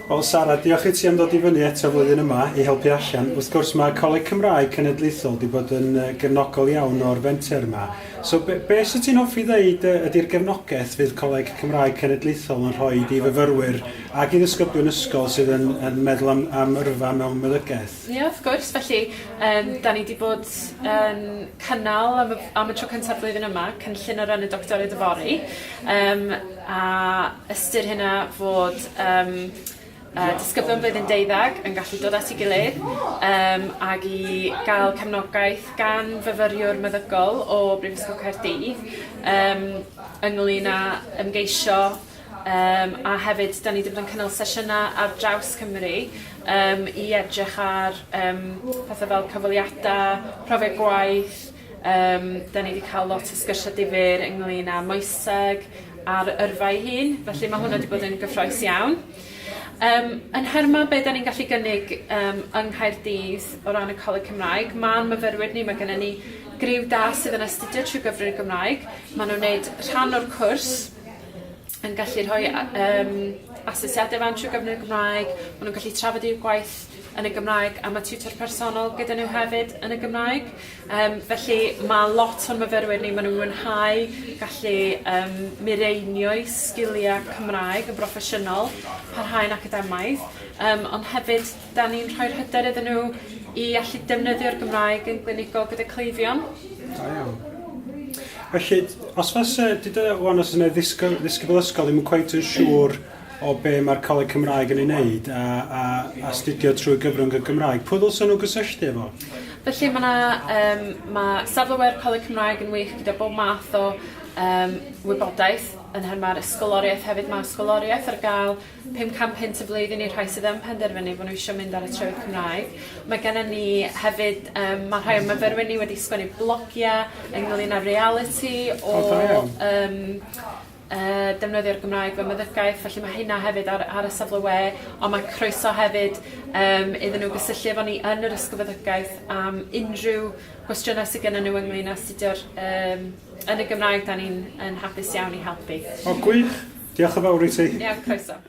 Wel Sara, diolch i ti am ddod i fyny eto flwyddyn yma i helpu allan. Wrth gwrs mae Coleg Cymraeg Cenedlaethol wedi bod yn gefnogol iawn o'r fenter yma. So be, be sydd ti'n hoffi ddeud ydy'r gefnogaeth fydd Coleg Cymraeg Cenedlaethol yn rhoi i fyfyrwyr ac i ddisgyblion ysgol sydd yn, yn meddwl am, am yrfa mewn meddygaeth? Ie, wrth gwrs. Felly, um, da ni wedi bod yn cynnal am y, am y tro cyntaf flwyddyn yma, cynllun o ran y Doctoriaid Yfory. Um, a ystyr hynna fod um, uh, disgyblion blwyddyn deuddag yn gallu dod at ei gilydd um, ag i gael cefnogaeth gan fyfyriwr meddygol o Brifysgol Caerdydd um, ynglyn â ymgeisio um, a hefyd da ni wedi bod yn cynnal sesiynau ar draws Cymru um, i edrych ar um, pethau fel cyfweliadau, profiad gwaith, Yym, 'dan ni 'di cael lot o sgyrsiau difyr ynglyn â moeseg a'r yrfa ei hun, felly ma' hwnna 'di bod yn gyffrous iawn. Yym, yn nhermau be' 'dan ni'n gallu gynnig yym yng Nghaerdydd o ran y Coleg Cymraeg, ma'n myfyrwyr ni, ma' gynnon ni griw da sydd yn astudio trwy gyfrwng y Gymraeg, ma' nw'n neud rhan o'r cwrs yn gallu rhoi a- yym asesiade fan trwy gyfrwng y Gymraeg, ma' nw'n gallu trafod eu gwaith yn y Gymraeg a ma' tiwtor personol gyda nhw hefyd yn y Gymraeg. Yym felly ma' lot o'n myfyrwyr ni ma' nw'n mwynhau gallu yym mireinio'u sgilia Cymraeg yn broffesiynol, parhau'n academaidd, yym ond hefyd 'dan ni'n rhoi'r hyder iddyn nhw i allu defnyddio'r Gymraeg yn glinigol gyda cleifion. Da iawn. Felly, os fase, duda ŵan os yna ddisgybl, ddisgybl ysgol ddim yn cweit yn siŵr o be mae'r Coleg Cymraeg yn ei wneud a, a astudio trwy gyfrwng y Gymraeg, pwy ddylsen nhw gysylltu efo? Felly mae 'na yym ma' safle we'r Coleg Cymraeg yn wych gyda bob math o yym wybodaeth yn nherma'r ysgoloriaeth hefyd ma' ysgoloriaeth ar ga'l 500 punt y flwyddyn i'r rhai sydd yn penderfynu bo' n'w isio mynd ar y trywydd Cymraeg. Mae gennon ni hefyd yym ma' rhai o'n myfyrwyr ni wedi sgwennu blogia ynglyn â realiti o... O da iawn. ...yym yy defnyddio'r Gymraeg fel meddygaeth felly ma' hynna hefyd ar ar y safle we on' ma' croeso hefyd yym iddyn nhw gysylltu efo ni yn yr Ysgol Feddygaeth am unrhyw gwestiyna sy gennyn nhw ynglyn â astudio'r yym yn y Gymraeg 'dan ni'n yn hapus iawn i helpu. O gwych. Diolch yn fawr i ti. Iawn croeso.